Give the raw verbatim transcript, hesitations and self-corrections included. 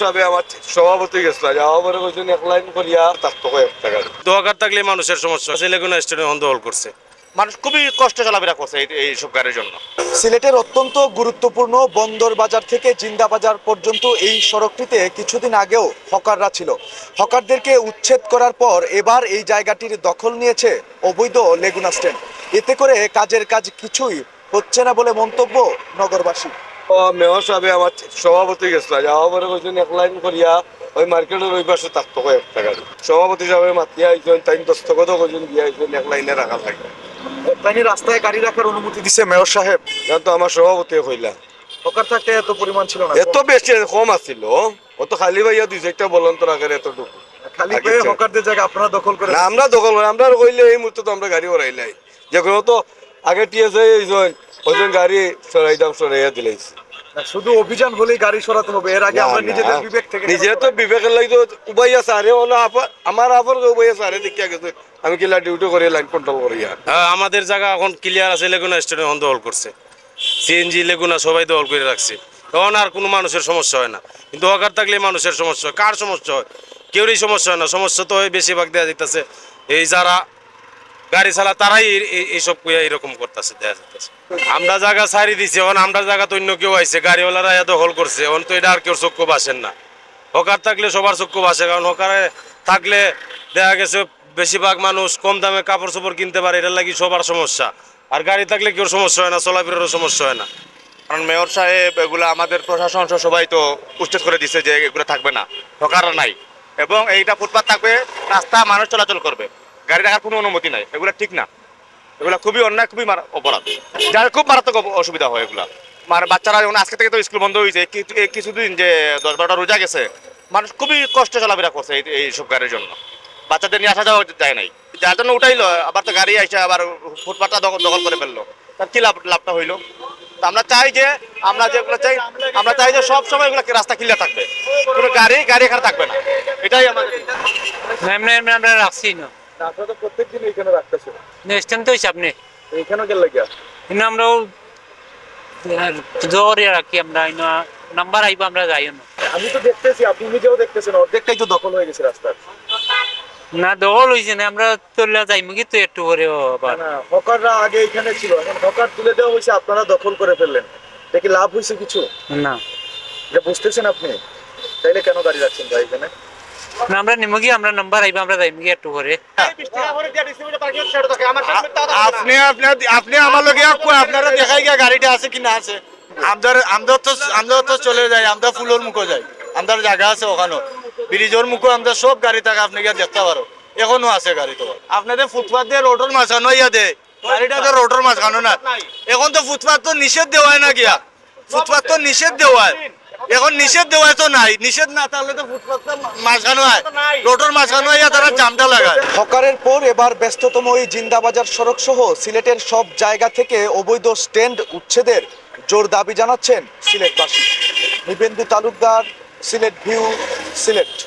সবে আমার সভাপতি গেছিল, যাওয়া পরে কইছেন এক লাইন করিয়া থাকতো কয়েক টাকা। দোয়াকার থাকলে মানুষের সমস্যয়। আছে লেগুনা স্ট্যান্ডে হন দখল করছে। মানুষ খুবই কষ্টে চলাফেরা করছে এই, এই সব গাড়ির জন্য। সিলেটের অত্যন্ত গুরুত্বপূর্ণ বন্দর বাজার থেকে জিন্দাবাজার পর্যন্ত এই সড়কটিতে কিছুদিন আগেও হকাররা ছিল। হকারদেরকে উচ্ছেদ করার পর এবার এই জায়গাটির দখল নিয়েছে অবৈধ লেগুনা স্ট্যান্ড। এতে করে কাজের কাজ কিছুই হচ্ছে না বলে মন্তব্য নগরবাসী। ও, মেয়র সাহেব আমার সভাপতি গেছিল, যাওয়া পরে কইছেন এক লাইন করিয়া ওই মার্কেটের ওই পাশে থাকতো কয়েক টাকা। সভাপতি সাহেব মাতিয়া আইছেন, তাই দস্তখতও কইছেন, দিয়া আইছেন এক লাইনে রাখা লাগে। এক লাইনে রাস্তায় গাড়ি রাখার অনুমতি দিছে মেয়র সাহেব। জান তো আমার সভাপতি কইলা। হকার থাকতে এত পরিমাণ ছিল না। এত বেশি কম আছিল। ও তো খালি পাইয়া দুই চারটা বলন তো রাখের এতটুকু। খালি পায়ে হকারদের জায়গা আপনারা দখল করে না, আমরা দখল করি। আমরা কইলে এই মুহূর্তে তো আমরা গাড়ি ওরাইলাই। যে কোনো তো আগে টিএসআই ওইজন, ওইজন গাড়ি সরাইতাম, সরাইয়া দিলাইছি। না, শুধু অভিযান হলেই গাড়ি সরাতে হবে, এর আগে না, আমরা না। নিজেদের বিবেক থেকে নিজে তো বিবেকের লাগি তো উবাইয়া সারে, ওনা আফ-, আমার আফর উবাইয়া সারে দেখিয়া গেছে। আমি কিলা ডিউটি করি, লাইন কন্ট্রোল করি আর। হ্যাঁ, আমাদের জায়গা এখন ক্লিয়ার আছে, লেগুনা স্ট্যান্ডে হন দখল করছে। সিএনজি লেগুনা সবাই দখল করে রাখছে। তখন আর কোনো মানুষের সমস্যা হয় না, কিন্তু হকার থাকলে মানুষের সমস্যা হয়। কার সমস্যা হয়? কেউরই সমস্যা হয় না। সমস্যা তো হয় বেশিরভাগ দেয়া যাইতেছে এই যারা গাড়ি চালা, তারাই এই, এই, এইসব কইয়া এরকম করতেছে, দেয়া যাইতেছে। আমরা জায়গা ছাড়ি দিছি, এখন আমরা জায়গা তো অন্য কেউ আইছে, গাড়িওয়ালারা আইয়া দখল করছে, এখন তো এটা আর কেউ চক্ষু বাসের না। হকার থাকলে সবার চক্ষু বাসে, কারণ হকারে থাকলে দেখা গেছে বেশিরভাগ মানুষ কম দামে কাপড় চোপড় কিনতে পারে, এটার লাগি সবার সমস্যা। আর গাড়ি থাকলে কেউর সমস্যা হয় না, চলাফেরারও সমস্যা হয় না। কারণ মেয়র সাহেব এগুলা আমাদের প্রশাসন সহ সবাই তো উচ্ছেদ করে দিছে যে এগুলা থাকবে না, হকার নাই, এবং এইটা ফুটপাত থাকবে, রাস্তা মানুষ চলাচল করবে, গাড়ি রাখার কোনো অনুমতি নাই। এগুলা ঠিক না, এগুলা খুবই অন্যায়, খুবই মারা-, অপরাধ। যার খুব মারাত্মক অব-, অসুবিধা হয় এগুলা। মানে বাচ্চারা যখন আজকে থেকে তো স্কুল বন্ধ হয়েছে, কি-, এই কিছুদিন যে দশ বারোটা রোজা গেছে, মানুষ খুবই কষ্টে চলাফেরা করছে এই, এই সব গাড়ির জন্য। বাচ্চাদের নিয়ে আসা যাওয়া যায় নাই, যার জন্য উঠাইলো, আবার তো গাড়ি আইসা আবার ফুটপাতটা দখল, দখল করে ফেললো। তার কি লাভ, লাভটা হইলো? তো আমরা চাই যে, আমরা যেগুলো চাই, আমরা চাই যে সব সময় এগুলো রাস্তা ক্লিয়ার থাকবে, কোনো গাড়ি, গাড়ি এখানে থাকবে না, এটাই আমাদের। না, এমনি, এমনি আমরা রাখছি না। না, আপনারা তো প্রত্যেক দিন এখানে রাখতেছেন। না, স্ট্যান্ড তো হিসাব নেই। তো এখানে গেল গিয়া? কিন্তু আমরাও, আর, জোরে রাখি আমরা, ইনো নাম্বার আইবো, আমরা যাইও না। আমি তো দেখতেছি, আপনি নিজেও দেখতেছেন, অর্ধেকটাই তো দখল হয়ে গেছে রাস্তার। না, দখল হইছে না, আমরা তুললা যাইমু কি তো একটু পরে আবার। না, হকাররা আগে এখানে ছিল, এখন হকার তুলে দেওয়া হয়েছে, আপনারা দখল করে ফেললেন, এটা কি লাভ হয়েছে কিছু? না। এটা বুঝতেছেন আপনি? তাইলে কেন গাড়ি রাখছেন ভাই এখানে? না, আমরা নিমু কি, আমরা নাম্বার আইবো, আমরা যাইমু কি একটু পরে। আপনি, আপনি, আপনি আমার লগে এক কো-, আপনারা দেখাই গিয়া গাড়িটা আছে কি না আছে। আমরা, আমরা তো, আমরা তো চলে যাই, আমরা ফুলর মুখো যাই, আমরার জাগা আছে ওখানো, ব্রিজর মুখো আমরার সব গাড়ি থাকে, আপনি গিয়া দেখতা পারো, এখনো আছে গাড়ি তো। আপনাদের ফুটপাত দিয়া রোডর মাঝখানো ইয়া দে, গাড়িটা তো রোডর মাঝখানো না, এখন তো ফুটপাত তো নিষেধ দেওয়ায় না গিয়া, ফুটপাত তো নিষেধ দেওয়ায়, এখন নিষেধ দেওয়ায় তো নাই, নিষেধ না থাকলে তো ফুটপাত তো মা-, মাঝখানো হয়, রোডর মাঝখানো ইয়া তারা জামটা লাগায়। হকারের পর এবার ব্যস্ততম এই জিন্দাবাজার সড়ক সহ সিলেটের সব জায়গা থেকে অবৈধ স্ট্যান্ড উচ্ছেদের জোর দাবি জানাচ্ছেন সিলেটবাসী। নিবেন্দু তালুকদার, সিলেট ভিউ, সিলেট।